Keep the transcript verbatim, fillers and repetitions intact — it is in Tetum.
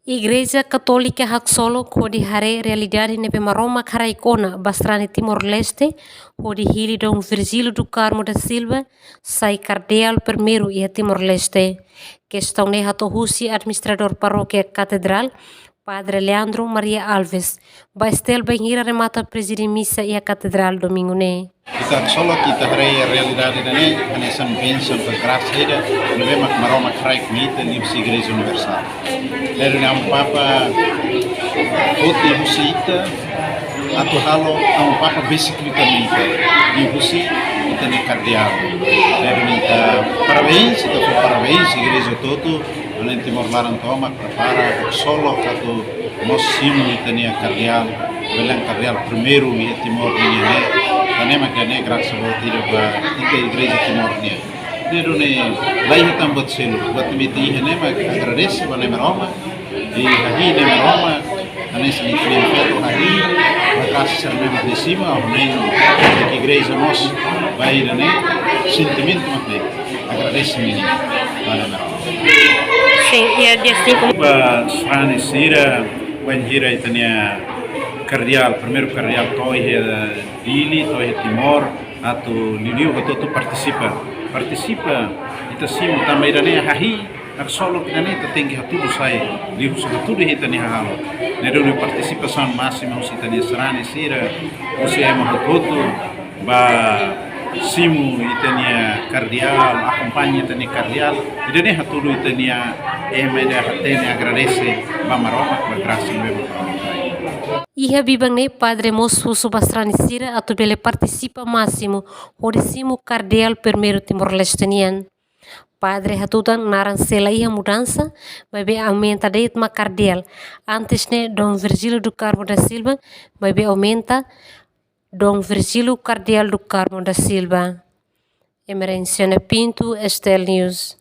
Igreja Katólika haksolok hodi haree realidade ne'ebé Maromak haraik ona ba sarani Timor-Leste, hodi hili Dom Virgílio do Carmo da Silva sai Kardeál primeiru iha Timor-Leste. Kestaun ne'e hato'o husi administradór Parókia Katedrál, Padre Leandro Maria Alves, ba Estel bainhira remata prezide misa iha Katedrál domingu ne'e. Ita haksolok ita haree realidade ida-ne'e, hanesan bensaun ka grasa ida ne'ebé mak Maromak haraik mai ita liuhusi Igreja Universál. Ne'e duni Amu Papa foti husi ita, atu halo Amu Papa besik liután mai ita, liuhusi ita-nia kardeál. Ne'e duni ita parabéns, ita fó parabéns Igreja hotu-hotu, além Timor laran tomak prepara haksolok atu mós simu ita-nia kardeál, bele kardeál primeiru iha Timor nian ne'e. Tanba ne'e mak ne'e grasa boot ida ba ita Igreja Timor nian. Ne'e duni laiha tan buat seluk, buat ne'ebé ita iha ne'e mak agradese ba Nai Maromak, i hahi'i Nai Maromak, hanesan ita-nia feto hahi'i, ba grasa sira-ne'e mak ne'e simu, ha'u hanoin Igreja mós ba ida-ne'e, sentimentu mak ne'e, agradese menino ba Nai Maromak. Sin, iha dia cinco. Ba sarani sira, bainhira ita-nia kardeál, primeiru kardeál to'o iha Dili, to'o iha Timor, atu liuliu hotu-hotu partisipa. Partisipa, ita simu tanba ida-ne'e hahi'i, haksolok ida-ne'e ita tenke hatudu sai, liuhusi hatudu ita-nia hahalok. Ne'e duni partisipasaun másima husi ita-nia sarani sira, husi ema hotu-hotu, ba simu ita-nia kardeál, akompaña ita-nia kardeál, ida-ne'e hatudu ita-nia ema ida hatene agradese ba Maromak, ba grasa ne'ebé mak Maromak. Iha biban ne'e Padre mós husu ba sarani sira atu bele partisipa másimu, hodi simu kardeál primeiru Timor-Leste nian. Padre hatutan naran sei la iha mudansa, maibé aumenta de'it mak kardeál. Antes ne'e Dom Virgílio do Carmo da Silva, maibé aumenta Dom Virgílio Kardeál do Carmo da Silva. Emerenciana Pinto, Estel News.